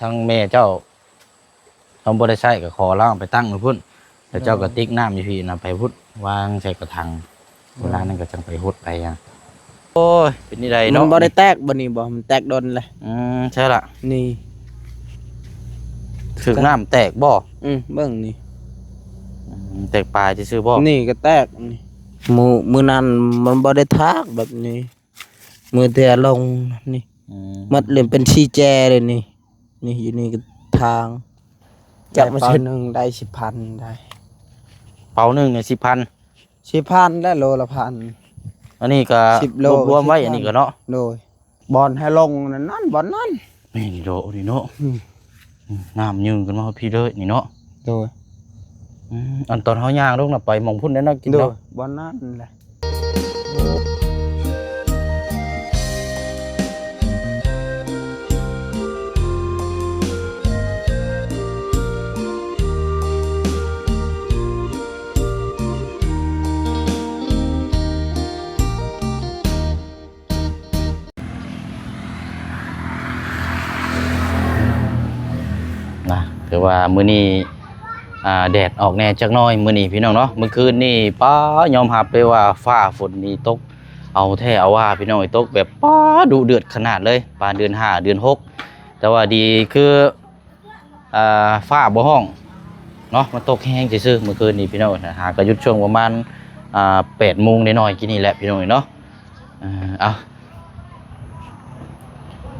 ທາງແມ່ເຈົ້າ ເຮົາບໍ່ໄດ້ໃຊ້ກໍຂໍລາວເອົາໄປຕັ້ງໄວ້ພຸ້ນ ແລ້ວເຈົ້າກໍຕິກນ້ຳຢູ່ພີ້ນະ ໄປພຸ້ນ ວາງໃສ່ກະຖັງ ເວລານັ້ນກໍຈັ່ງໄປຫົດໄປຫຍັງ. ໂອ້ຍ ເປັນຈັ່ງໃດເນາະ ມັນບໍ່ໄດ້ແຕກບໍ່ນີ້ບໍ່? ມັນແຕກດົນແລ້ວ. ອືມ ໃຊ່ລະ ນີ້ ຖືກນ້ຳແຕກບໍ່? ອືມ ເບິ່ງນີ້ ອືມ ແຕກປາຍຊື່ໆບໍ່? ນີ້ກໍແຕກນີ້ ມື້ ມື້ນັ້ນມັນບໍ່ໄດ້ຖາກແບບນີ້ ມື້ແຕ່ລົງນີ້ ອືມ ໝົດເລີຍ ເປັນສີ່ແຈເລີຍນີ້. ນີ້ຢູ່ນີ້ກໍທາງ ຈັບມາເປົາໜຶ່ງໄດ້ສິບພັນໄດ້ ເປົາໜຶ່ງນີ້ສິບພັນ ສິບພັນ ແລະ ໂລລະພັນ ອັນນີ້ກໍສິບໂລ ລວມໄວ້ ສິບພັນ ອັນນີ້ກໍເນາະ ໂດຍ ບ່ອນໃຫ້ລົງນັ້ນ ບ່ອນນັ້ນ ນີ້ໂດນີ້ເນາະ ອືມ ອືມ ນ້ຳຍື່ນມາຮອດພີ້ເລີຍນີ້ເນາະ ໂດຍ ອືມ ອັນຕອນເຮົາຍ່າງລົງນະ ໄປໝ່ອງພຸ້ນແຫຼະເນາະ ກິນ ໂດຍ ເນາະ ບ່ອນນັ້ນແຫຼະ. ນະ ຖືວ່າມື້ນີ້ ອ່າ ແດດອອກແດ່ຈັກໜ້ອຍມື້ນີ້ພີ່ນ້ອງເນາະ. ມື້ຄືນນີ້ ປ້າ ຍອມຮັບເລີຍວ່າຟ້າຝົນນີ້ຕົກເອົາແທ້ເອົາວ່າພີ່ນ້ອງເອີຍ, ຕົກແບບ ປ້າ ດຸເດືອດຂະໜາດເລີຍ ປານເດືອນຫ້າເດືອນຫົກ. ແຕ່ວ່າດີຄື ອ່າ ຟ້າບໍ່ຮ້ອງເນາະ ມັນຕົກແຮງຊື່ໆມື້ຄືນນີ້ພີ່ນ້ອງ. ຫາກະຢຸດຊ່ວງປະມານ ອ່າ ແປດໂມງໜ້ອຍໆກີ້ນີ້ແຫຼະພີ່ນ້ອງເອີຍເນາະ. ເອີ ເອົາ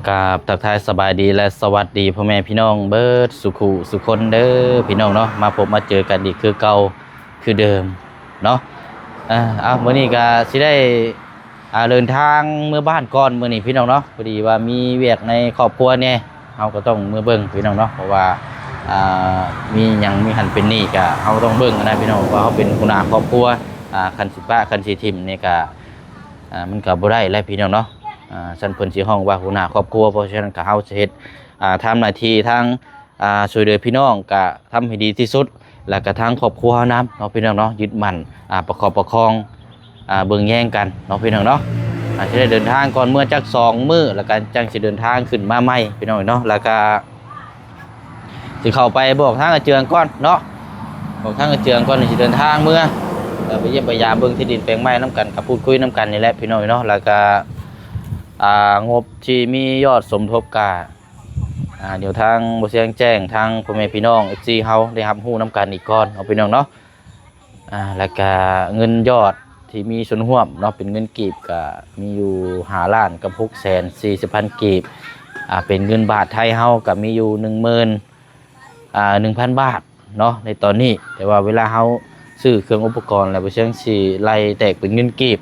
ກາບທັກທາຍສະບາຍດີ ແລະ ສະຫວັດດີພໍ່ແມ່ພີ່ນ້ອງເບິດສູ່ຄູ່ສູ່ຄົນເດີພີ່ນ້ອງເນາະ. ມາພົບມາເຈີກັນອີກຄືເກົ່າຄືເດີມເນາະ. ເອີ ເອົາ ມື້ນີ້ກະຊິໄດ້ ອ່າ ເດີນທາງເມືອບ້ານກ່ອນມື້ນີ້ພີ່ນ້ອງເນາະ. ພໍດີວ່າມີວຽກໃນຄອບຄົວແດ່ ເຮົາກໍຕ້ອງເມືອເບິ່ງພີ່ນ້ອງເນາະ. ເພາະວ່າ ອ່າ ມີຫຍັງມີຫັ້ນເປັນນີ້ກະເຮົາຕ້ອງເບິ່ງນະພີ່ນ້ອງ ເພາະເຮົາເປັນຫົວໜ້າຄອບຄົວ. ອ່າ ຄັນຊິປະຄັນຊິຖິ້ມນີ້ກະ ອ່າ ມັນກໍບໍ່ໄດ້ແຫຼະພີ່ນ້ອງເນາະ. ອ່າ ຊັ້ນເພິ່ນຊິຮ້ອງວ່າຫົວໜ້າຄອບຄົວ ເພາະສະນັ້ນກໍເຮົາຊິເຮັດ ອ່າ ທຳໜ້າທີ່ທາງ ອ່າ ຊ່ວຍເຫຼືອພີ່ນ້ອງ ກະທຳໃຫ້ດີທີ່ສຸດ ແລ້ວກະທາງຄອບຄົວເຮົານຳເນາະພີ່ນ້ອງເນາະ. ຍຶດໝັ້ນ ອ່າ ປະຄອບປະຄອງ ອ່າ ເບິ່ງແຍງກັນເນາະພີ່ນ້ອງເນາະ. ອາດຈະໄດ້ເດີນທາງກ່ອນເມືອຈັກສອງມື້ ແລ້ວກະຈັ່ງຊິເດີນທາງຂຶ້ນມາໃໝ່ພີ່ນ້ອງເນາະ. ແລ້ວກະ ຊິເຂົ້າໄປບອກທາງອາເຈືອງກ່ອນເນາະ ບອກທາງອາເຈືອງກ່ອນ ຊິເດີນທາງເມືອ ແລ້ວໄປຢ້ຽມໄປຢາມເບິ່ງທີ່ດິນແປງໃໝ່ນຳກັນ ກັບພູດຄຸຍນຳກັນນີ້ແຫຼະພີ່ນ້ອງເນາະ. ແລ້ວກະ ອ່າ ງົບທີ່ມີຍອດສົມທົບກະ ອ່າ ດຽວທາງບໍ່ຊຽງແຈ້ງທາງພໍ່ແມ່ພີ່ນ້ອງ ເອັຟຊີ ເຮົາໄດ້ຮັບຮູ້ນຳກັນອີກກ່ອນເນາະພີ່ນ້ອງເນາະ. ອ່າ ແລ້ວກະເງິນຍອດທີ່ມີສ່ວນຮ່ວມເນາະ ເປັນເງິນກີບກະມີຢູ່ຫ້າລ້ານກັບຫົກແສນສີ່ສິບພັນກີບ. ອ່າ ເປັນເງິນບາດໄທເຮົາກະມີຢູ່ໜຶ່ງໝື່ນ ອ່າ ໜຶ່ງພັນບາດເນາະໃນຕອນນີ້. ແຕ່ວ່າເວລາເຮົາຊື້ເຄື່ອງອຸປະກອນແລ້ວ ບໍ່ເຊີງຊິໄລ່ແຕກເປັນເງິນກີບ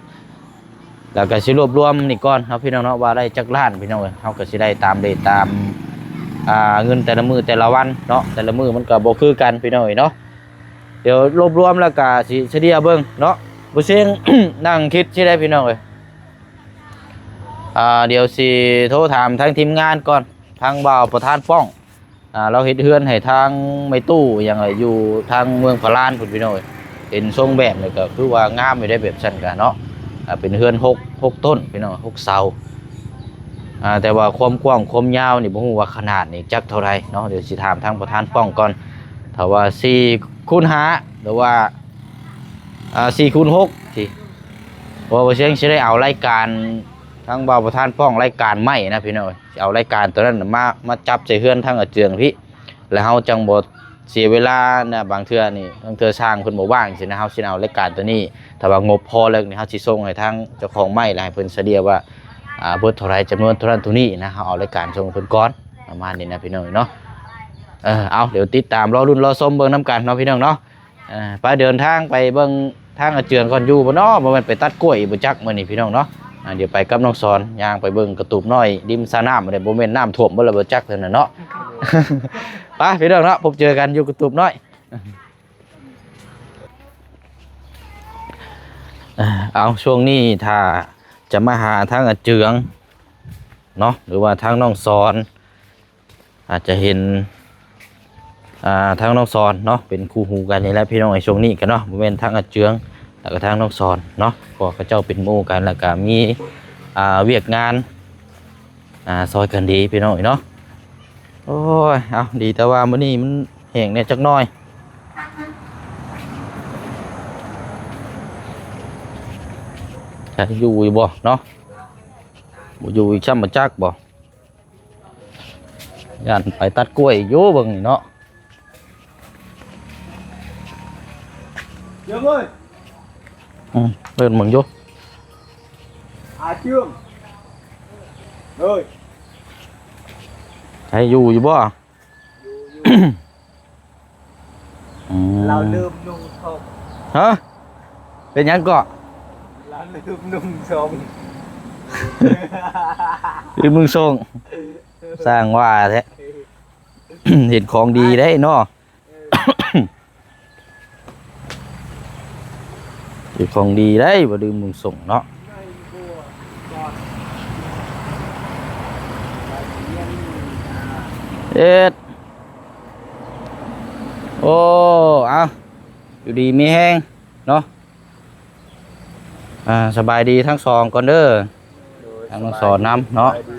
ແລ້ວກະຊິລວບລວມນີ້ກ່ອນເນາະພີ່ນ້ອງເນາະ ວ່າໄດ້ຈັກລ້ານພີ່ນ້ອງເອີຍ. ເຮົາກະຊິໄດ້ຕາມເຣດຕາມ ອ່າ ເງິນແຕ່ລະມື້ແຕ່ລະວັນເນາະ ແຕ່ລະມື້ມັນກະບໍ່ຄືກັນພີ່ນ້ອງເອີຍເນາະ. ດຽວລວບລວມແລ້ວກະຊິສະເລ່ຍເບິ່ງເນາະ. ບໍ່ເຊີງ ນັ່ງຄິດຊິໄດ້ພີ່ນ້ອງເອີຍ. ອ່າ ດຽວຊິໂທຖາມທາງທີມງານກ່ອນ ທາງບ່າວປະທານປ້ອງ ອ່າ ລາວເຮັດເຮືອນໃຫ້ທາງແມ່ຕູ້ຫຍັງຢູ່ທາງເມືອງພະລານພຸ້ນພີ່ນ້ອງເອີຍ. ເຫັນຊົງແບບນີ້ກະຄືວ່າງາມຢູ່ໄດ໋ ແບບຊັ້ນກະເນາະ. ອ່າ ເປັນເຮືອນຫົກ ຫົກຕົ້ນພີ່ນ້ອງ ຫົກເສົາ. ອ່າ ແຕ່ວ່າຄວາມກວ້າງຄວາມຍາວນີ້ບໍ່ຮູ້ວ່າຂະໜາດນີ້ຈັກເທົ່າໃດເນາະ. ດຽວຊິຖາມທາງປະທານປ້ອງກ່ອນ. ຖ້າວ່າສີ່ຄູນຫ້າ ຫຼືວ່າ ອ່າ ສີ່ຄູນຫົກ ຊິ ເພາະວ່າບໍ່ຊຽງຊິໄດ້ເອົາລາຍການ ທາງບ່າວປະທານປ້ອງລາຍການໃໝ່ນະພີ່ນ້ອງເອີຍ. ຊິເອົາລາຍການໂຕນັ້ນນະມາ ມາຈັບໃສ່ເຮືອນທາງອາເຈືອງພີ້ ແລ້ວເຮົາຈັ່ງບໍ່ເສຍເວລານະ. ບາງເທື່ອນີ້ ບາງເທື່ອຊ່າງເພິ່ນບໍ່ວ່າງຊີ້ນະ ເຮົາຊິເອົາລາຍການໂຕນີ້. ຖ້າວ່າງົບພໍແລ້ວນີ້ ເຮົາຊິສົ່ງໃຫ້ທາງເຈົ້າຂອງໄມ້ ແລ້ວໃຫ້ເພິ່ນສະເລ່ຍວ່າ ອ່າ ເບິດເທົ່າໃດ ຈຳນວນເທົ່ານັ້ນເທົ່ານີ້ນະ. ເຮົາເອົາລາຍການສົ່ງເພິ່ນກ່ອນ ປະມານນີ້ນະພີ່ນ້ອງເນາະ. ເອີ ເອົາ ດຽວຕິດຕາມລໍລຸ້ນລໍຊົມເບິ່ງນຳກັນເນາະພີ່ນ້ອງເນາະ. ອ່າ ໄປເດີນທາງໄປເບິ່ງທາງອາເຈືອງກ່ອນ ຢູ່ບໍ່ເນາະ ບໍ່ແມ່ນໄປຕັດກ້ວຍອີກບໍ່ຈັກມື້ນີ້ພີ່ນ້ອງເນາະ. ອ່າ ດຽວໄປກັບນ້ອງສອນ ຍ່າງໄປເບິ່ງກະຕູບນ້ອຍ ລິມສະນ້ຳ ບໍ່ແມ່ນນ້ຳຖ້ວມບໍ່ລະບໍ່ຈັກເທື່ອນັ້ນເນາະ. ໄປພີ່ນ້ອງເນາະ ພົບເຈີກັນຢູ່ກະຕູບນ້ອຍ. ເອົາ ຊ່ວງນີ້ຖ້າຈະມາຫາທາງອາເຈືອງເນາະ ຫຼືວ່າທາງນ້ອງສອນ ອາດຈະເຫັນ ອ່າ ທາງນ້ອງສອນເນາະ ເປັນຄູ່ຫູກັນນີ້ແຫຼະພີ່ນ້ອງ. ໃນຊ່ວງນີ້ກະເນາະ ບໍ່ແມ່ນທາງອາເຈືອງ ແລ້ວກະທາງນ້ອງສອນເນາະ ເພາະວ່າເຂົາເຈົ້າເປັນໝູ່ກັນ ແລ້ວກະມີ ອ່າ ວຽກງານ ອ່າ ຊ່ອຍກັນດີພີ່ນ້ອງເນາະ. ໂອ້ຍ ເອົາ ດີແຕ່ວ່າມື້ນີ້ມັນແຫ້ງແດ່ຈັກໜ້ອຍ. ຈະຢູ່ຢູ່ບໍ່ເນາະ? ບໍ່ຢູ່ອີກຊ້ຳບໍ່ຈັກບໍ່? ຢ້ານໄປຕັດກ້ວຍຢູ່ເບິ່ງນີ້ເນາະ. ເອີຍ ອືມ ເອີ້ນເບິ່ງຢູ່ ອາເຈື່ອງ ເອີຍ ໃຫ້ຢູ່ຢູ່ບໍ່? ຢູ່ ຢູ່ ອືມ ລາວລືມນຸ່ງສົ້ງ ຮະ? ເປັນຫຍັງເກາະ? ລາວລືມນຸ່ງສົ້ງ ລືມນຸ່ງສົ້ງ ຊ່າງວ່າແທ້. ເຮັດຂອງດີໄດ໋ເນາະ ເຮັດຂອງດີໄດ໋ ບໍ່ລືມນຸ່ງສົ້ງເນາະ. ເຮັດ ໂອ້ ເອົາ ຢູ່ດີມີແຮງເນາະ. ອ່າ ສະບາຍດີທັງສອງກ່ອນເດີ ໂດຍ ທັງສອງນຳເນາະ ສະບາຍດີ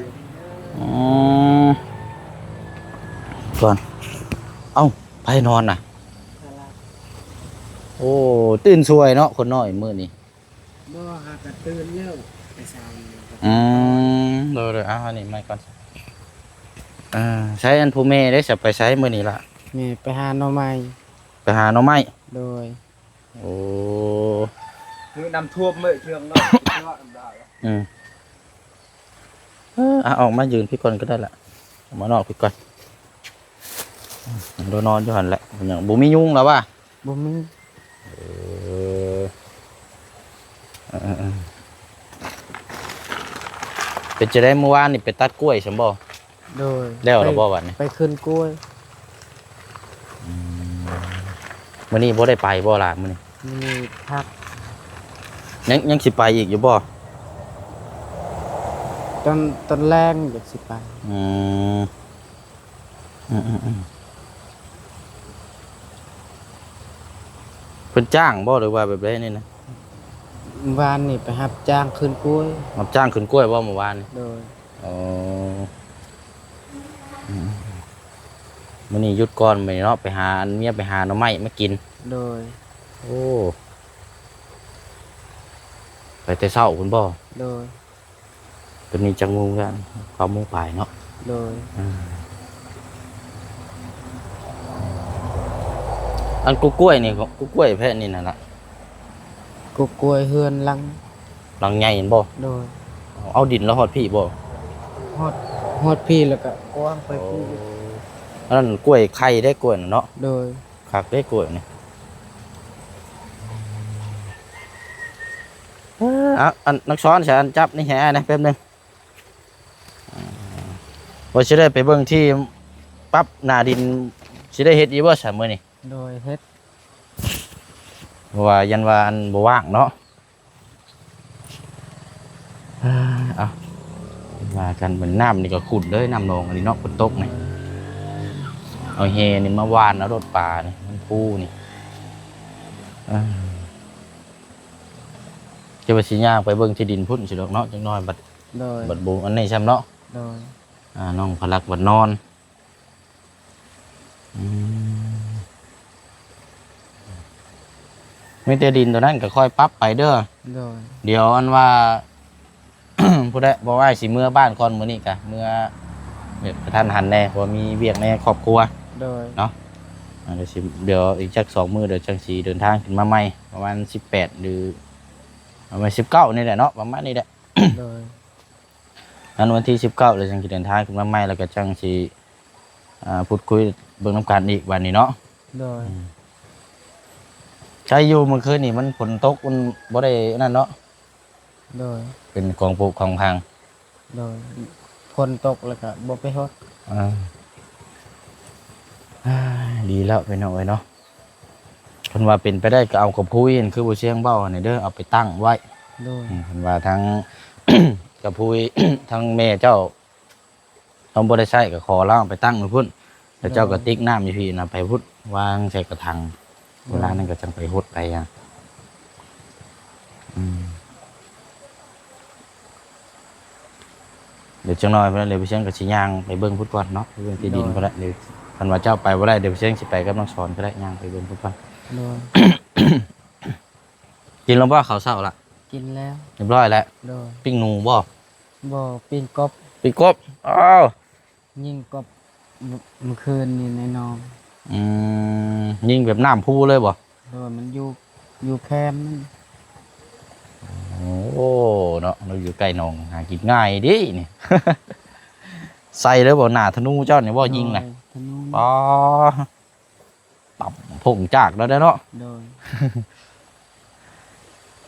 ອືມ ກ່ອນ ເອົ້າ ໃຜນອນນະ? ໂອ້ ຕື່ນສວຍເນາະ ຄົນນ້ອຍມື້ນີ້ ບໍ່ ຫາກະຕື່ນແລ້ວ ແຕ່ເຊົ້ານີ້ ອືມ ໂດຍໆ ເອົາ ອັນນີ້ໃໝ່ກ່ອນ ອ່າ ໃສ ອັນຜູ້ແມ່ເດ້ ຈະໄປໃສມື້ນີ້ລະ? ແມ່ໄປຫາໜໍ່ໄມ້ ໄປຫາໜໍ່ໄມ້ ໂດຍ. ໂອ້ ຄືນ້ຳຖ້ວມເລີຍ ເທື່ອງເນາະ ອືມ ເອີ ເອົາອອກມາຢືນພີ້ກ່ອນກໍໄດ້ລະ ອອກມານອກພີ້ກ່ອນ ໂດນນອນຢູ່ຫັ້ນແຫຼະ ຍັງບໍ່ມີຍຸງລະວ່າ ບໍ່ມີ ເອີ ເອີໆ ເປັນຈັ່ງໃດ ມື້ວານນີ້ໄປຕັດກ້ວຍຊັ້ນບໍ່? ໂດຍ ແລ້ວລະບໍ່ບາດນີ້? ໄປຂຶ້ນກ້ວຍ ອືມ ມື້ນີ້ບໍ່ໄດ້ໄປບໍ່ຫຼານມື້ນີ້? ມື້ນີ້ພັກ ຍັງ ຍັງຊິໄປອີກຢູ່ບໍ່? ຕອນ ຕອນແລງຢາກຊິໄປ ອືມ ອືມໆໆ ເພິ່ນຈ້າງບໍ່ ຫຼືວ່າແບບໃດນີ້ນະ? ວານນີ້ໄປຮັບຈ້າງຂຶ້ນກ້ວຍ ຮັບຈ້າງຂຶ້ນກ້ວຍບໍ່ມື້ວານນີ້? ໂດຍ. ອໍ ອືມ ມື້ນີ້ຢຸດກ່ອນ ມື້ນີ້ເນາະ ໄປຫາອັນເມຍ ໄປຫາໜໍ່ໄມ້ມາກິນ ໂດຍ. ໂອ້ ໄປແຕ່ເຊົ້າພຸ້ນບໍ່? ໂດຍ. ຕອນນີ້ຈັກໂມງແລ້ວ? ເກົ້າໂມງປາຍເນາະ ໂດຍ. ອືມ ອັນກົກກ້ວຍນີ້ ກົກກ້ວຍແພະນີ້ນະລະ? ກົກກ້ວຍເຮືອນຫຼັງ ຫຼັງໃຫຍ່ຫັ້ນບໍ່? ໂດຍ. ເອົາ ເອົາດິນລະຮອດພີ້ບໍ່? ຮອດ ຮອດພີ້ ແລ້ວກະກວ້າງໄປພູ້ນ. ໂອ້ ອັນນັ້ນກ້ວຍໄຂ່ເດ້ ກ້ວຍນະເນາະ ໂດຍ. ຄັກເດ້ກ້ວຍນີ້ ເອີ ເອົາ ອັນ ນັກສອນ ສະ ອັນຈັບນີ້ໃຫ້ອ້າຍແດ່ແປັບໜຶ່ງ ວ່າຊິໄດ້ໄປເບິ່ງທີ່ປັບໜ້າດິນ ຊິໄດ້ເຮັດຢູ່ບໍ່ຊະມື້ນີ້? ໂດຍ ເຮັດ ເພາະວ່າຢ້ານວ່າອັນບໍ່ວ່າງເນາະ. ເອົາ ວ່າກັນ ມັນ ນ້ຳນີ້ກໍຂຸ້ນເລີຍ ນ້ຳໜອງອັນນີ້ເນາະ ຝົນຕົກນີ້ ເອົາແຫນີ້ມາຫວ່ານເອົາໂລດປານີ້ ມັນພູນີ້ ເອີ ຈະວ່າຊິຍ່າງໄປເບິ່ງທີ່ດິນພຸ້ນຊິດອກເນາະ ຈັກໜ້ອຍບັດ ໂດຍ ບັດບໍ່ອັນນີ້ຊ້ຳເນາະ ໂດຍ. ອ່າ ນ້ອງພະລັກວັດນອນ ອືມ ມີແຕ່ດິນໂຕນັ້ນກໍຄ່ອຍປັບໄປເດີ ໂດຍ. ດຽວອັນວ່າ ຜູ້ໃດ ບໍ່ ອ້າຍຊິເມືອບ້ານກ່ອນ ມື້ນີ້ກະເມືອແບບກະທັນຫັນແດ່ ເພາະວ່າມີວຽກໃນຄອບຄົວ ໂດຍ ເນາະ ອ່າ ດຽວຊິ ດຽວອີກຈັກສອງມື້ ດຽວຈັ່ງຊິເດີນທາງຂຶ້ນມາໃໝ່ ປະມານສິບແປດ ຫຼື ປະມານສິບເກົ້ານີ້ແຫຼະເນາະ ປະມານນີ້ແຫຼະ ໂດຍ. ອັນວັນທີສິບເກົ້າ ແລ້ວຈັ່ງຊິເດີນທາງຂຶ້ນມາໃໝ່ ແລ້ວກໍຈັ່ງຊິ ອ່າ ພູດຄຸຍເບິ່ງນຳກັນອີກບາດນີ້ເນາະ ໂດຍ. ອືມ ໃຜຢູ່ ມື້ຄືນນີ້ມັນຝົນຕົກ ມັນບໍ່ໄດ້ອັນນັ້ນເນາະ ໂດຍ ເປັນຂອງຜຸຂອງພັງ ໂດຍ ຝົນຕົກແລ້ວກໍບໍ່ໄປຫົດ ເອີ ເອີ ດີແລ້ວພີ່ນ້ອງເອີຍເນາະ. ເພິ່ນວ່າເປັນໄປໄດ້ກໍເອົາກະພຸຍ ອັນຄືບໍ່ຊຽງເວົ້າຫັ້ນເດີ ເອົາໄປຕັ້ງໄວ້ ໂດຍ ອືມ ເພິ່ນວ່າທັງກະພຸຍ ທັງແມ່ເຈົ້າ ເຮົາບໍ່ໄດ້ໃຊ້ກໍຂໍລາວເອົາໄປຕັ້ງໄວ້ພຸ້ນ ແລ້ວເຈົ້າກໍ ໂດຍ ຕິກນ້ຳຢູ່ພີ້ນະ ໄປພຸ້ນ ວາງໃສ່ກະຖັງ ໂດຍ ເວລານັ້ນກໍຈັ່ງໄປຫົດໄປຫຍັງ ອືມ. ດຽວຈັກໜ່ອຍພຸ້ນແຫຼະ ດຽວບໍ່ຊຽງກໍຊິຍ່າງໄປເບິ່ງພຸ້ນກ່ອນເນາະ ໄປເບິ່ງທີ່ດິນ ໂດຍ ພຸ້ນແຫຼະ. ດຽວຄັນວ່າເຈົ້າໄປບໍ່ໄດ້ ດຽວບໍ່ຊຽງຊິໄປກັບນ້ອງສອນກໍໄດ້ ຍ່າງໄປເບິ່ງພຸ້ນກ່ອນ. ໂດຍ ກິນແລ້ວບໍ່ເຂົ້າເຊົ້າລະ? ກິນແລ້ວ ຮຽບຮ້ອຍແລ້ວ. ໂດຍ ປີ້ງໜູບໍ່? ບໍ່ ປີ້ງກົບ. ປີ້ງກົບ? ອ້າວ ຍິງກົບມື້ ມື້ຄືນນີ້ໃນໜອງ. ອືມ ຍິງແບບນ້ຳພູເລີຍບໍ່? ໂດຍ ມັນຢູ່ ຢູ່ແຄມມັນ. ໂອ້ ເນາະ ລາວຢູ່ໃກ້ໜອງ ຫາກິນງ່າຍເດ້ນີ້. ໃສ່ເລີຍບໍ່ ໜ້າທະນູເຈົ້ານີ້ບໍ່ ຍິງນະ? ໂດຍ ທະນູ. ອໍ ປັບພົງຈາກແລ້ວເດ້ເນາະ. ໂດຍ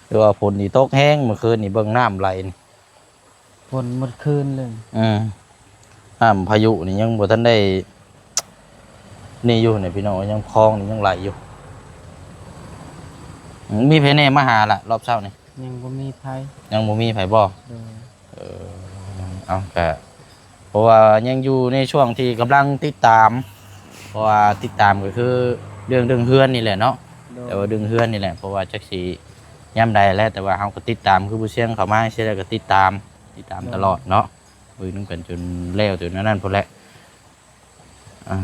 ຄືວ່າຝົນນີ້ຕົກແຮງ ມື້ຄືນນີ້ເບິ່ງນ້ຳໄຫຼນີ້. ຝົນໝົດຄືນເລີຍ. ອືມ ນ້ຳພາຍຸນີ້ຍັງບໍ່ທັນໄດ້ນີ້ຢູ່ນີ້ພີ່ນ້ອງ ຍັງ ຄອງນີ້ຍັງໄຫຼຢູ່. ອືມ ມີໃຜແດ່ມາຫາລະ ຮອບເຊົ້ານີ້? ຍັງບໍ່ມີໃຜ. ຍັງບໍ່ມີໃຜບໍ່? ໂດຍ. ເອີ ເອົາ ກະ ເພາະວ່າຍັງຢູ່ໃນຊ່ວງທີ່ກຳລັງຕິດຕາມ ເພາະວ່າຕິດຕາມກໍຄືເລື່ອງ ເລື່ອງເຮືອນນີ້ແຫຼະເນາະ. ໂດຍ ແຕ່ວ່າເລື່ອງເຮືອນນີ້ແຫຼະ ເພາະວ່າຈັກຊິຍາມໃດແຫຼະ ແຕ່ວ່າເຮົາກໍຕິດຕາມ ຄືຜູ້ຊຽງເຂົ້າມາຈັ່ງຊີ້ແລ້ວກໍຕິດຕາມ ຕິດຕາມ ໂດຍ ຕະຫຼອດເນາະ ເບິ່ງນຳກັນຈົນແລ້ວ ຈົນອັນນັ້ນພຸ້ນແຫຼະ. ອ່າ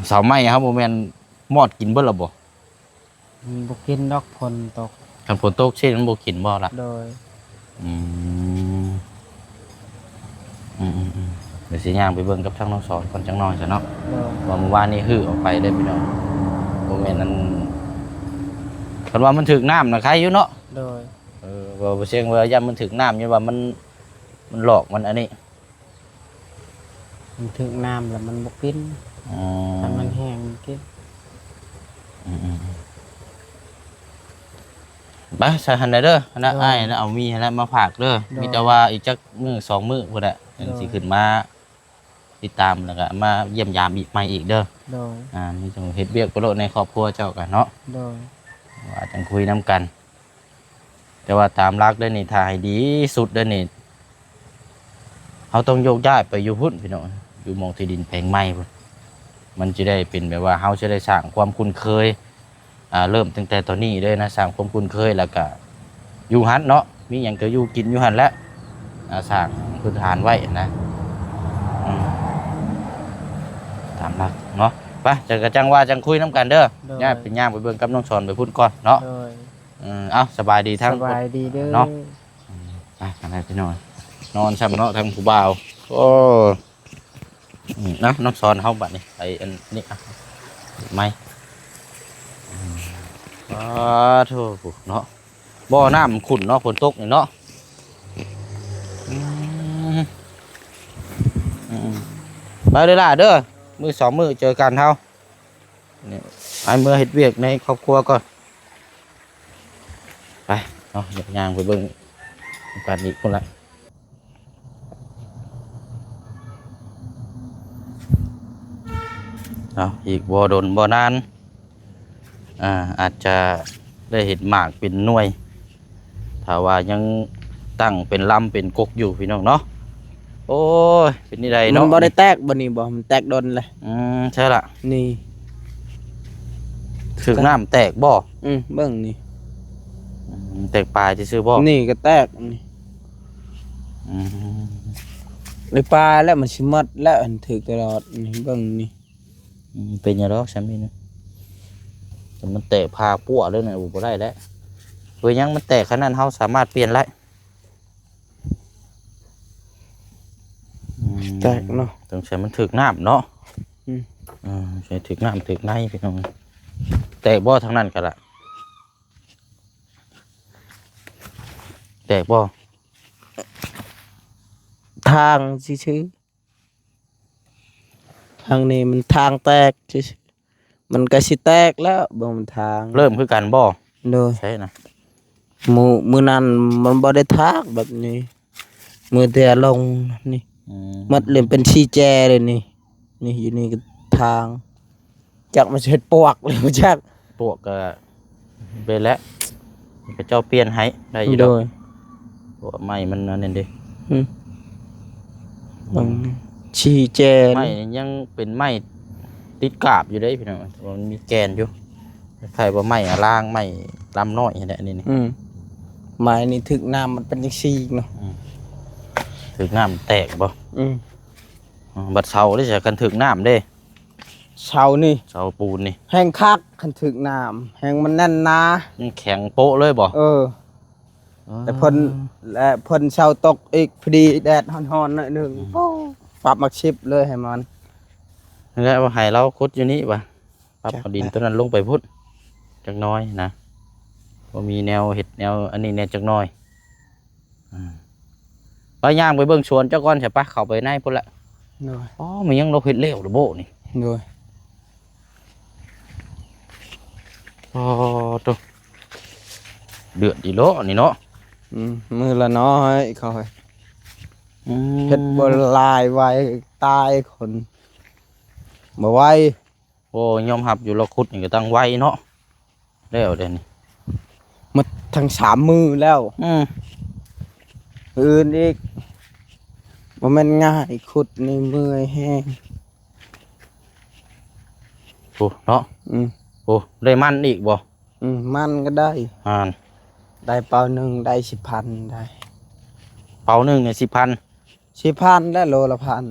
ເສົາໄມ້ເຮົາບໍ່ແມ່ນມອດກິນເບິດແລ້ວບໍ່? ມັນບໍ່ກິນດອກ ຝົນຕົກ. ຄັນຝົນຕົກຊີ້ມັນບໍ່ກິນບໍ່ລະ? ໂດຍ. ອືມ ອືມໆໆ ດຽວຊິຍ່າງໄປເບິ່ງກັບທາງນ້ອງສອນກ່ອນຈັກໜ່ອຍຊະເນາະ. ໂດຍ. ວ່າມື້ວານນີ້ຮື້ອອກໄປເດ້ພີ່ນ້ອງ ບໍ່ແມ່ນອັນ ຄັນວ່າມັນຖືກນ້ຳນະໄຄຢູ່ເນາະ. ໂດຍ. ເອີ ວ່າບໍ່ເສັງວ່າຢ້ານມັນຖືກນ້ຳ ຍ້ອນວ່າມັນ ມັນຫຼອກ ມັນອັນນີ້ ມັນຖືກນ້ຳແລ້ວມັນບໍ່ກິນ. ອໍ ຄັນມັນແຫ້ງມັນກິນ. ອືມໆ ໄປຊະຫັ້ນນະເດີ ຫັ້ນນະ. ໂດຍ. ອ້າຍນະເອົາໝີ່ຫັ້ນນະມາຝາກເດີ. ໂດຍ. ມີແຕ່ວ່າອີກຈັກມື້ສອງມື້ພຸ້ນແຫຼະ ໂດຍ ຈັ່ງຊິຂຶ້ນມາຕິດຕາມ ແລ້ວກໍມາຢ້ຽມຢາມອີກໃໝ່ອີກເດີ. ໂດຍ. ອ່າ ມີແຕ່ເຮັດວຽກໄປໂລດໃນຄອບຄົວເຈົ້າກັນເນາະ. ໂດຍ. ວ່າຈັ່ງຄຸຍນຳກັນ. ແຕ່ວ່າຕາມຫຼັກເດ້ນີ້ ຖ້າໃຫ້ດີສຸດເດ້ນີ້ ເຮົາຕ້ອງໂຍກຍ້າຍໄປຢູ່ພຸ້ນພີ່ນ້ອງ ຢູ່ໝ່ອງທີ່ດິນແປງໃໝ່ພຸ້ນ ມັນຈະໄດ້ເປັນແບບວ່າ ເຮົາຈະໄດ້ສ້າງຄວາມຄຸ້ນເຄີຍ ອ່າ ເລີ່ມຕັ້ງແຕ່ຕອນນີ້ເລີຍນະ ສ້າງຄວາມຄຸ້ນເຄີຍ ແລ້ວກະຢູ່ຫັ້ນເນາະ ມີຫຍັງກະຢູ່ກິນຢູ່ຫັ້ນແຫຼະ ອ່າ ສ້າງພື້ນຖານໄວ້ນະ. ອືມ ຕາມຫຼັກເນາະ. ໄປ ຈັ່ງກະຈັ່ງວ່າຈັ່ງຄຸຍນຳກັນເດີ. ໂດຍ. ຍ່າງໄປ ຍ່າງໄປເບິ່ງກັບນ້ອງສອນໄປພຸ້ນກ່ອນເນາະ. ໂດຍ. ເອີ ເອົ້າ ສະບາຍດີທັງ ສະບາຍດີເດີເນາະ. ອືມ ໄປກັນໄດ້ພີ່ນ້ອງ ນອນຊ້ຳເນາະ ທັງຜູ້ບ່າວ. ໂອ້ ອືມ ເອົາ ນ້ອງສອນເຮົາບັດນີ້ ໄປອັນນີ້ ອ່ະ ໄມ້ ອືມ ປາໂທ້ ເນາະ ບໍ່ ນ້ຳຂຸ້ນເນາະ ຝົນຕົກນີ້ເນາະ. ອືມ ອືມ ໄປເດີຫຼ້າເດີ ມື້ສອງມື້ເຈີກັນເຮົາ. ນີ້ ໄປເມືອເຮັດວຽກໃນຄອບຄົວກ່ອນ. ໄປເນາະ ຍ່າງໄປເບິ່ງກັນອີກພຸ້ນລະ. ເອົາ ອີກບໍ່ດົນບໍ່ນານ ອ່າ ອາດຈະໄດ້ເຫັນໝາກເປັນໜ່ວຍ. ຖ້າວ່າຍັງຕັ້ງເປັນລຳເປັນກົກຢູ່ພີ່ນ້ອງເນາະ. ໂອ້ຍ ເປັນຈັ່ງໃດເນາະ ມັນບໍ່ໄດ້ແຕກບໍ່ນີ້ບໍ່? ມັນແຕກດົນແລ້ວ. ອືມ ໃຊ່ລະ ນີ້ ຖືກນ້ຳແຕກບໍ່? ອືມ ເບິ່ງນີ້ ອືມ ແຕກປາຍຊື່ໆບໍ່? ນີ້ກໍແຕກນີ້. ອືມ ໄອ້ປາຍແລ້ວ ມັນຊິໝົດແລ້ວ ອັນຖືກຕະຫຼອດນີ້ ເບິ່ງນີ້. ອືມ ເປັນຫຍັງດອກ ຊຳນີ້ນະ ແຕ່ມັນແຕກຜ່າປົວເລີຍນະ ໂອ້ ບໍ່ໄດ້ແລ້ວ. ເປັນຫຍັງມັນແຕກຂະໜາດນັ້ນ ເຮົາສາມາດປ່ຽນໄດ້. ອືມ ແຕກເນາະ ສົງໄສມັນຖືກນ້ຳເນາະ. ອືມ ເອີ ໃສ່ຖືກນ້ຳຖືກໃນພີ່ນ້ອງ. ແຕກບໍ່ທາງນັ້ນກໍລະ? ແຕກບໍ່? ທາງຊື່ໆ ທາງນີ້ມັນທາງແຕກຊື່ໆ ມັນກໍຊິແຕກແລ້ວ ເບິ່ງມັນທາງ. ເລີ່ມຄືກັນບໍ່? ໂດຍ. ໃຊ່ນະ ມື້ ມື້ນັ້ນມັນບໍ່ໄດ້ທາງແບບນີ້ ມື້ແຕ່ລົງນີ້. ອືມ ໝົດເລີຍ ເປັນສີ່ແຈເລີຍນີ້. ນີ້ ຢູ່ນີ້ກໍທາງ ຈັກມັນຊິເຮັດປວກຫຼືບໍ່ຈັກ. ປວກກໍເປັນແລ້ວ ເຂົາເຈົ້າປ່ຽນໃຫ້ໄດ້ຢູ່ດອກ. ໂດຍ. ເພາະວ່າໄມ້ມັນອັນນັ້ນເດ້. ອືມ ເບິ່ງສີ່ແຈ ໄມ້ນີ້ຍັງເປັນໄມ້ຕິດກາບຢູ່ເດ້ພີ່ນ້ອງ ມັນມີແກ່ນຢູ່. ຄ້າຍໆວ່າໄມ້ອາລາງ ໄມ້ລຳນ້ອຍຫັ້ນແຫຼະ ອັນນີ້ນີ້. ອືມ ໄມ້ນີ້ຖືກນ້ຳມັນເປັນຈັ່ງຊີ້ເນາະ. ອືມ ຖືກນ້ຳແຕກບໍ່? ອືມ ອືມ ບັດເສົາເດ້ ຄັນຖືກນ້ຳເດ້? ເສົານີ້ ເສົາປູນນີ້ແຮງຄັກ ຄັນຖືກນ້ຳ ແຮງມັນແໜ້ນໜາ ມັນແຂງໂປະເລີຍບໍ່? ເອີ ອໍ ແຕ່ເພິ່ນ ແລະເພິ່ນເຊົາຕົກອີກ ພໍດີແດດຮ້ອນໆໜ້ອຍໜຶ່ງ ອືມ ໂອ້ ປັບໝາກຊິບເລີຍໃຫ້ມັນ ແລ້ວໃຫ້ລາວຂຸດຢູ່ນີ້ວ່າ ປັບເອົາດິນ ຈັກແຫຼະ ຕົວນັ້ນລົງໄປພຸ້ນຈັກໜ້ອຍນະ ບໍ່ມີແນວເຮັດແນວອັນນີ້ແດ່ຈັກໜ້ອຍ. ອືມ ໄປ ຍ່າງໄປເບິ່ງສວນເຈົ້າກ່ອນຊະ ໄປ ເຂົ້າໄປໃນພຸ້ນລະ. ໂດຍ ອໍ ມັນຍັງ ລາວເຮັດແລ້ວຫຼືບໍ່ນີ້? ໂດຍ ອໍ ໂຕ ເດືອດອີ່ຫຼໍນີ້ເນາະ. ອືມ ມື້ລະນ້ອຍຂ້ອຍ ອືມ ເຮັດບໍ່ຫຼາຍ ໄວຕາຍຄົນ ບໍ່ໄວ. ໂອ້ ຍອມຮັບຢູ່ ລາວຂຸດນີ້ກໍຕັ້ງໄວເນາະ ແລ້ວເດນີ້ ໝົດທັງສາມມື້ແລ້ວ. ອືມ ອື່ນອີກ ບໍ່ແມ່ນງ່າຍ ຂຸດນີ້ເມື່ອຍແຮງ. ໂອ້ ເນາະ. ອືມ ໂອ້ ໄດ້ມັນອີກບໍ່? ອືມ ມັນກໍໄດ້ ອ່ານ ໄດ້ເປົາໜຶ່ງໄດ້ສິບພັນໄດ້ ເປົາໜຶ່ງນີ້ສິບພັນ ສິບພັນ ແລະໂລລະພັນ.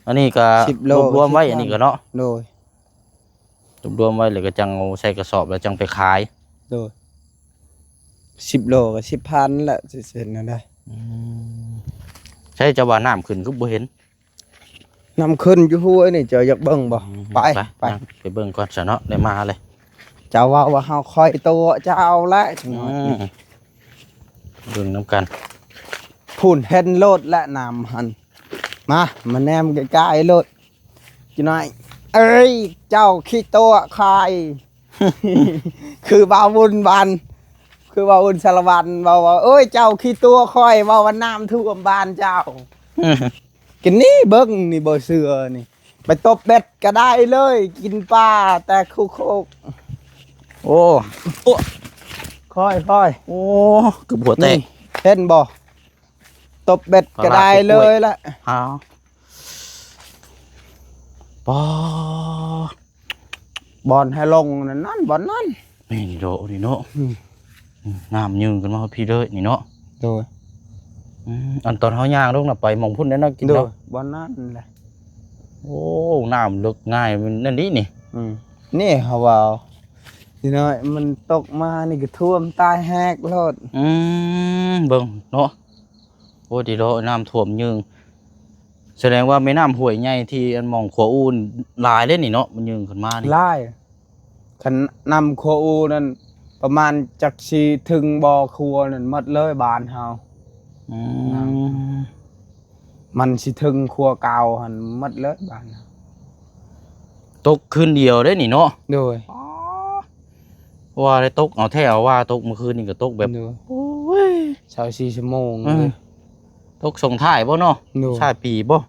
ອັນນີ້ກໍ ສິບໂລ ລວມໄວ້ ສິບພັນ ອັນນີ້ກໍເນາະ. ໂດຍ ລວມໄວ້ ແລ້ວກໍຈັ່ງເອົາໃສ່ກະສອບ ແລ້ວຈັ່ງໄປຂາຍ. ໂດຍ ສິບໂລກໍສິບພັນແຫຼະ ຊິເຮັດແນວໃດ? ອືມ ໃສເຈົ້າວ່ານ້ຳຂຶ້ນຄືບໍ່ເຫັນ? ນ້ຳຂຶ້ນຢູ່ຫ້ວຍນີ້ ເຈົ້າຢາກເບິ່ງບໍ່? ອືມ ໄປ ໄປ ໄປ ໄປເບິ່ງກ່ອນຊະເນາະ ໄດ້ມາເລີຍ. ເຈົ້າເວົ້າວ່າເຮົາຄອຍຕົວະເຈົ້າແຫຼະ ອືມ ເບິ່ງນຳກັນ ພຸ້ນເຫັນໂລດແລະນ້ຳຫັ້ນ. ມາ ມາແນມໃກ້ໆໂລດ. ຈັກໜ້ອຍ ເອີຍ ເຈົ້າຂີ້ຕົວະຂ້ອຍ ຄືບ່າວບຸນບ້ານ ຄືບ່າວບຸນສາລະວັນ ເວົ້າວ່າ ເອີຍ ເຈົ້າຂີ້ຕົວະຂ້ອຍ ເວົ້າວ່ານ້ຳຖ້ວມບ້ານເຈົ້າ. ອືມ ກິນນີ້ ເບິ່ງນີ້ ບໍ່ເຊື່ອນີ້ ໄປຕົບເບັດກໍໄດ້ເລີຍ ກິນປາແຕ່ໂຄກໆ. ໂອ້ ໂອ້ ຄ່ອຍໆ ໂອ້ ເກືອບຫົວແຕກ ນີ້ ເຫັນບໍ່? ຕົບເບັດກໍໄດ້ເລີຍລະ ອ້າວ ປາ ບ່ອນໃຫ້ລົງນັ້ນ ນັ້ນ ບ່ອນນັ້ນ ນີ້ໂດນີ້ເນາະ. ອືມ ອືມ ນ້ຳຍື່ນມາຮອດພີ້ເລີຍນີ້ເນາະ. ໂດຍ ອືມ ອັນຕອນເຮົາຍ່າງລົງນະ ໄປໝ່ອງພຸ້ນແຫຼະເນາະ ກິນ ໂດຍ ເນາະ ບ່ອນນັ້ນແຫຼະ. ໂອ້ ນ້ຳເລິກງ່າຍ ມັນນັ້ນນີ້ ນີ້ ອືມ ນີ້ເຮົາວ່າ ນີ້ເນາະ ມັນຕົກມານີ້ກໍຖ້ວມຕາຍແຮກໂລດ. ອືມ ເບິ່ງເນາະ ໂອ້ ດີເນາະ ນ້ຳຖ້ວມຍື່ນ ສະແດງວ່າແມ່ນ້ຳຫ້ວຍໃຫຍ່ທີ່ອັນໝ່ອງຂົວອູ່ນຫຼາຍເດ້ນີ້ເນາະ ມັນຍື່ນຂຶ້ນມານີ້ ຫຼາຍ. ຄັນນ້ຳຂົວອູ່ນັ້ນປະມານຈັກຊິເຖິງບໍ່ ຂົວນັ້ນໝົດເລີຍບ້ານເຮົາ. ອືມ ນ້ຳມັນຊິເຖິງຂົວເກົ່າຫັ້ນໝົດເລີຍບ້ານເຮົາ. ຕົກຄືນດຽວເດ້ນີ້ເນາະ. ໂດຍ ອໍ ວ່າໄດ້ຕົກເອົາແທ້ເອົາວ່າ ຕົກມື້ຄືນນີ້ກໍຕົກແບບ ໂດຍ ໂອ້ຍ ຊາວສີ່ຊົ່ວໂມງ ເອີ ເລີຍ ຕົກສົ່ງທ້າຍບໍ່ເນາະ? ໂດຍ ທ້າຍປີບໍ່?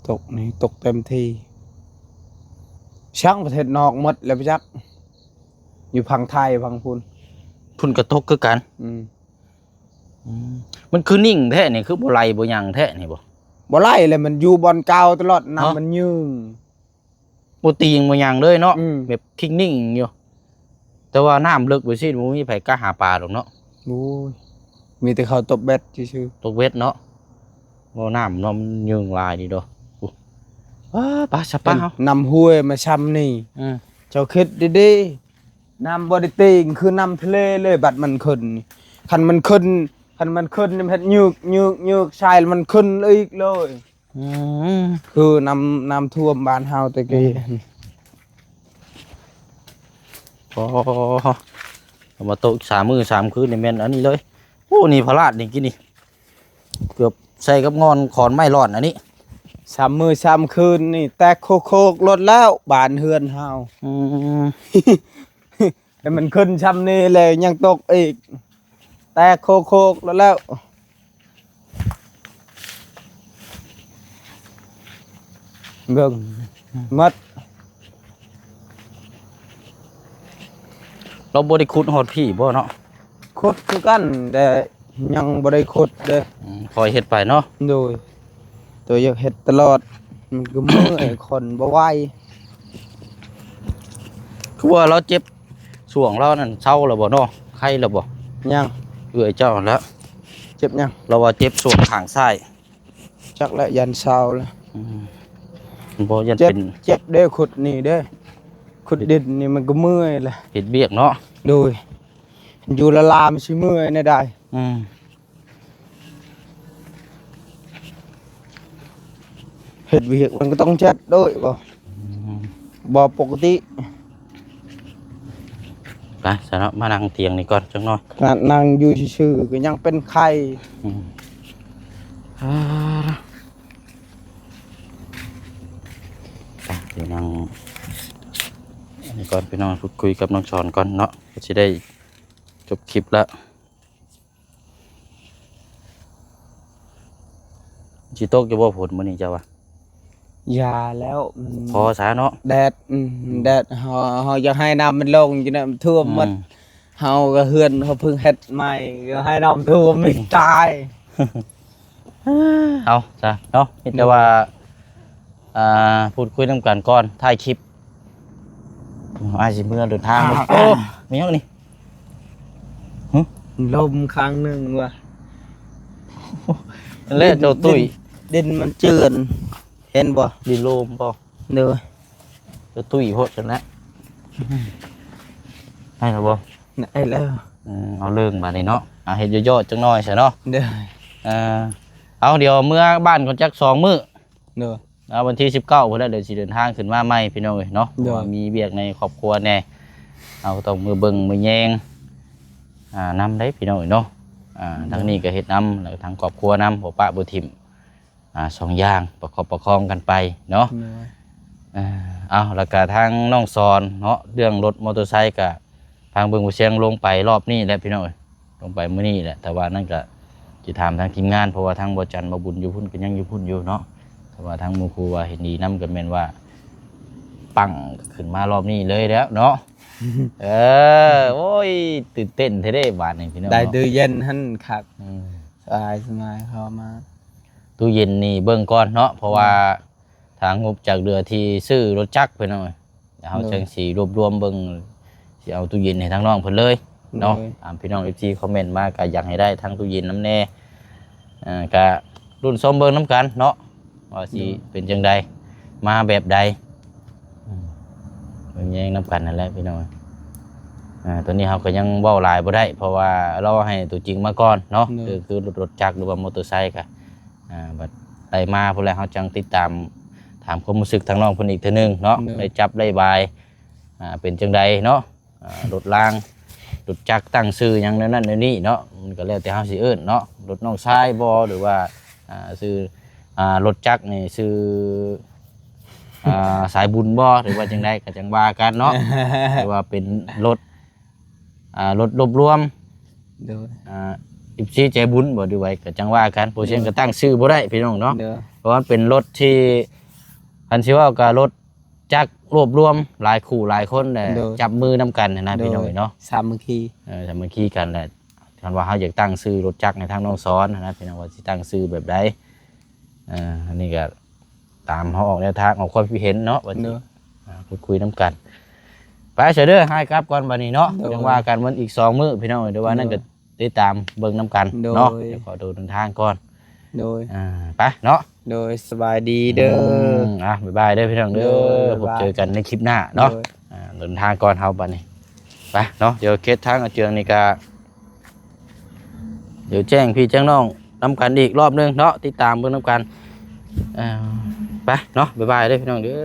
ຕົກນີ້ຕົກເຕັມທີ່ ຊ່າງປະເທດນອກໝົດແລ້ວໄປຈັກ ຢູ່ຝັ່ງໄທຝັ່ງພຸ້ນ ພຸ້ນກໍຕົກຄືກັນ. ອືມ ອືມ ມັນຄືນິ່ງແທ້ນີ້ ຄືບໍ່ໄຫຼບໍ່ຫຍັງແທ້ນີ້ບໍ່? ບໍ່ໄຫຼແຫຼະ ມັນຢູ່ບ່ອນເກົ່າຕະຫຼອດ ນ້ຳ ຮະ ມັນຍື່ນ ບໍ່ຕີງບໍ່ຫຍັງເລີຍເນາະ. ອືມ ແບບຄິງນິ່ງຢູ່ ແຕ່ວ່ານ້ຳເລິກໄປຊີ້ ບໍ່ມີໃຜກ້າຫາປາດອກເນາະ. ໂອ້ຍ ມີແຕ່ເຂົາຕົກເບັດຊື່ໆ ຕົກເບັດເນາະ. ບໍ່ ນ້ຳເນາະ ມັນຍື່ນຫຼາຍດີດອກ. ໂອ້ ວ້າ ປາສະປາເຮົາ ນ້ຳຫ້ວຍມາຊ່ຳນີ້. ອືມ ເຈົ້າຄິດດີໆ ນ້ຳບໍ່ໄດ້ຕີງຄືນ້ຳທະເລເລີຍ ບັດມັນຂຶ້ນນີ້ ຄັນມັນຂຶ້ນ ຄັນມັນຂຶ້ນນີ້ມັນເຮັດຍືກໆໆ ໃສ່ແລ້ວມັນຂຶ້ນອີກເລີຍ. ອືມ ຄືນ້ຳ ນ້ຳຖ້ວມບ້ານເຮົາແຕ່ກີ້. ອໍ ເອົາມາໂຕະສາມມື້ສາມຄືນນີ້ແມ່ນອັນນີ້ເລີຍ. ໂອ້ ນີ້ພະລາດນີ້ກີ້ນີ້ ເກືອບໃສ່ກັບງ່ອນຂອນໄມ້ຫຼອນອັນນີ້. ສາມມື້ສາມຄືນນີ້ແຕກໂຄກໆໂລດແລ້ວ ບ້ານເຮືອນເຮົາ. ອືມ ແຕ່ມັນຂຶ້ນຊ່ຳນີ້ແລ້ວຍັງຕົກອີກ ແຕກໂຄກໆແລ້ວ ເບິ່ງໝົດ. ລາວບໍ່ໄດ້ຂຸດຮອດພີ້ບໍ່ເນາະ? ຂຸດຄືກັນ ແຕ່ຍັງບໍ່ໄດ້ຂຸດເດ້. ອືມ ຄ່ອຍເຮັດໄປເນາະ. ໂດຍ ໂຕຢາກເຮັດຕະຫຼອດ ມັນກໍເມື່ອຍ ຄົນບໍ່ໄຫວ. ຄືວ່າລາວເຈັບຊ່ວງລາວນັ້ນເຊົາແລ້ວບໍ່ເນາະ? ໄຄແລ້ວບໍ່? ຍັງ. ເອື້ອຍເຈົ້າຫັ້ນລະ ເຈັບຫຍັງ? ລາວວ່າເຈັບສ່ວນຂ້າງຊ້າຍ. ຈັກແຫຼະ ຢ້ານຊາວແຫຼະ. ອືມ ບໍ່ ຢ້ານ ເຈັບ ເປັນ ເຈັບເດ້ ຂຸດນີ້ເດ້ ຂຸດດິນນີ້ມັນກໍເມື່ອຍແຫຼະ ເຮັດວຽກເນາະ. ໂດຍ ຢູ່ລະລາມັນຊິເມື່ອຍແນວໃດ? ອືມ ເຮັດວຽກມັນກໍຕ້ອງເຈັບໂດຍບໍ່? ອືມ ບໍ່ປົກກະຕິ. ໄປຊະເນາະ ມານັ່ງຕຽງນີ້ກ່ອນຈັກໜ້ອຍ. ຂະໜາດນັ່ງຢູ່ຊື່ໆກໍຍັງເປັນໄຂ້. ອືມ ອ່າ ໄປ ດຽວນັ່ງອັນນີ້ກ່ອນ ພີ່ນ້ອງ ພູດຄຸຍກັບນ້ອງສອນກ່ອນເນາະ ກໍຊິໄດ້ຈົບຄລິບລະ. ຊິຕົກຢູ່ບໍ່ຝົນມື້ນີ້ເຈົ້າວ່າ? ຢ່າແລ້ວ ອືມ ພໍຊະເນາະ ແດດ ອືມ ອືມ ແດດ ເຮົາ ເຮົາຢາກໃຫ້ນ້ຳມັນລົງຢູ່ນະ ມັນຖ້ວມໝົດ. ອືມ ເຮົາກໍເຮືອນເຮົາເພິ່ງເຮັດໃໝ່ ກໍໃຫ້ນ້ຳຖ້ວມອີກ ຕາຍ. ເອົາຊະເນາະ ມີແຕ່ວ່າ ອ່າ ພູດຄຸຍນຳກັນກ່ອນ ຖ່າຍຄລິບ. ອ້າຍຊິເມືອເດີນທາງ. ໂອ້ ມີຫຍັງນີ້? ຫຶ? ລົມຄັ້ງໜຶ່ງວ່າ ແລະເຈົ້າຕຸ້ຍ ດິນ ດິນມັນເຈື່ອນ ເຫັນບໍ່? ດິນໂລມບໍ່? ໂດຍ ເຈົ້າຕຸ້ຍໂພດຊັ້ນແຫຼະ. ໄດ້ແລ້ວບໍ່? ໄດ້ແລ້ວ. ອືມ ເອົາເລີງບາດນີ້ເນາະ ເອົາເຮັດຫຍໍ້ໆຈັກໜ້ອຍຊະເນາະ. ໂດຍ ເອີ ເອົາ ດຽວເມືອບ້ານກ່ອນຈັກສອງມື້. ໂດຍ ອ່າ ວັນທີສິບເກົ້າພຸ້ນແຫຼະ ດຽວຊິເດີນທາງຂຶ້ນມາໃໝ່ພີ່ນ້ອງເອີຍເນາະ. ໂດຍ ເພາະວ່າມີວຽກໃນຄອບຄົວແດ່ ເຮົາກໍຕ້ອງມືເບິ່ງມືແຍງ ອ່າ ນຳໄດ໋ພີ່ນ້ອງເອີຍເນາະ. ອ່າ ໂດຍ ທາງນີ້ກໍເຮັດນຳ ແລ້ວກໍທາງຄອບຄົວນຳ ບໍ່ປະບໍ່ຖິ້ມ ອ່າ ສອງຢ່າງປະຄັບປະຄອງກັນໄປເນາະ. ໂດຍ ເອີ ເອົາ ແລ້ວກໍທາງນ້ອງສອນເນາະ ເລື່ອງລົດມໍເຕີໄຊກໍ ທາງເບິ່ງບໍ່ສຽງລົງໄປລອບນີ້ແຫຼະພີ່ນ້ອງເອີຍ ລົງໄປມື້ນີ້ແຫຼະ. ແຕ່ວ່ານັ້ນກໍຊິຖາມທາງທີມງານ ເພາະວ່າທາງບໍ່ຈັນບໍ່ບຸນຢູ່ພຸ້ນກໍຍັງຢູ່ພຸ້ນຢູ່ເນາະ. ແຕ່ວ່າທາງໝູ່ຄູ່ວ່າເຫັນດີນຳ ກໍແມ່ນວ່າປັງຂຶ້ນມາລອບນີ້ເລີຍແລ້ວເນາະ. ເອີ ໂອ້ຍ ຕື່ນເຕັ້ນແທ້ເດ້ບາດນີ້ພີ່ນ້ອງເນາະ ໄດ້ຕູ້ເຢັນຫັ້ນຄັກ. ອືມ ສະບາຍ ສະບາຍເຂົ້າມາ ຕູ້ເຢັນນີ້ເບິ່ງກ່ອນເນາະ ເພາະວ່າ ອືມ ຖ້າງົບຈາກເຫຼືອທີ່ຊື້ລົດຈັກພີ່ນ້ອງເອີຍ ແລ້ວເຮົາ ໂດຍ ຈັ່ງຊິລວບລວມເບິ່ງ ຊິເອົາຕູ້ເຢັນໃຫ້ທາງນ້ອງເພິ່ນເລີຍເນາະ. ໂດຍ ຕາມພີ່ນ້ອງເອັຟຊີຄອມເມັນມາ ກໍຢາກໃຫ້ໄດ້ທັງຕູ້ເຢັນນຳແດ່. ອ່າ ກະລຸ້ນຊົມເບິ່ງນຳກັນເນາະ ວ່າຊິ ໂດຍ ເປັນຈັ່ງໃດ ມາແບບໃດ. ອືມ ເບິ່ງແຍງນຳກັນນັ້ນແຫຼະພີ່ນ້ອງ. ອ່າ ຕອນນີ້ເຮົາກໍຍັງເວົ້າຫຼາຍບໍ່ໄດ້ ເພາະວ່າລໍໃຫ້ຕົວຈິງມາກ່ອນເນາະ. ໂດຍ ຄື ຄືລົດ ລົດຈັກ ຫຼືວ່າມໍເຕີໄຊກະ ອ່າ ບັດໄດ້ມາພຸ້ນແຫຼະ ເຮົາຈັ່ງຕິດຕາມ ຖາມຄວາມຮູ້ສຶກທາງນ້ອງເພິ່ນອີກເທື່ອໜຶ່ງເນາະ. ໂດຍ ໄດ້ຈັບໄດ້ບາຍ ອ່າ ເປັນຈັ່ງໃດເນາະ. ອ່າ ລົດລາງ ລົດຈັກ ຕັ້ງຊື່ຫຍັງແນວນັ້ນແນວນີ້ເນາະ ມັນກໍແລ້ວແຕ່ເຮົາຊິເອີ້ນເນາະ ລົດນ້ອງຊາຍບໍ່ ຫຼືວ່າ ອ່າ ຊື່ ອ່າ ລົດຈັກນີ້ຊື່ ອ່າ ສາຍບຸນບໍ່ ຫຼືວ່າຈັ່ງໃດກໍຈັ່ງວ່າກັນເນາະ. ຫຼືວ່າເປັນລົດ ອ່າ ລົດລວບລວມ ໂດຍ ອ່າ ເອັຟຊີໃຈບຸນບໍ່ ຫຼືວ່າ ກໍຈັ່ງວ່າກັນ. ໂດຍ ໂປຣເຊັນກໍຕັ້ງຊື່ບໍ່ໄດ້ພີ່ນ້ອງເນາະ. ໂດຍ ເພາະວ່າມັນເປັນລົດທີ່ ຄັນຊິເວົ້າກໍລົດຈັກລວບລວມຫຼາຍຄູ່ຫຼາຍຄົນແຫຼະ. ໂດຍ ຈັບມືນຳກັນຫັ້ນນະ ໂດຍ ພີ່ນ້ອງເອີຍເນາະ ສາມັກຄີ ເອີ ສາມັກຄີກັນແຫຼະ. ຄັນວ່າເຮົາຢາກຕັ້ງຊື່ລົດຈັກໃຫ້ທາງນ້ອງສອນຫັ້ນນະ ພີ່ນ້ອງ ວ່າຊິຕັ້ງຊື່ແບບໃດ. ເອີ ອັນນີ້ກໍ ຕາມເຮົາອອກແນວທາງ ອອກຄວາມຄິດເຫັນເນາະ ວ່າຊິ ໂດຍ ອ່າ ພູດຄຸຍນຳກັນ. ໄປຊະເດີ ອ້າຍກັບກ່ອນບາດນີ້ເນາະ. ໂດຍ ຈັ່ງວ່າກັນວັນອີກສອງມື້ພີ່ນ້ອງເອີຍ ແຕ່ວ່ານັ້ນ ໂດຍ ກໍຕິດຕາມເບິ່ງນຳກັນເນາະ. ໂດຍ ດຽວຂໍໂຕເດີນທາງກ່ອນ. ໂດຍ ອ່າ ໄປເນາະ. ໂດຍ ສະບາຍດີເດີ. ອືມ ອ່າ ບາຍບາຍເດີພີ່ນ້ອງເດີ. ໂດຍ ພົບເຈີກັນໃນຄລິບໜ້າເນາະ. ໂດຍ ອ່າ ເດີນທາງກ່ອນເຮົາບາດນີ້. ໄປເນາະ ດຽວເຂດທາງອາເຈືອງນີ້ກະ ດຽວແຈ້ງພີ່ແຈ້ງນ້ອງນຳກັນອີກລອບໜຶ່ງເນາະ ຕິດຕາມເບິ່ງນຳກັນ. ເອີ ໄປເນາະ ບາຍບາຍເດີພີ່ນ້ອງເດີ.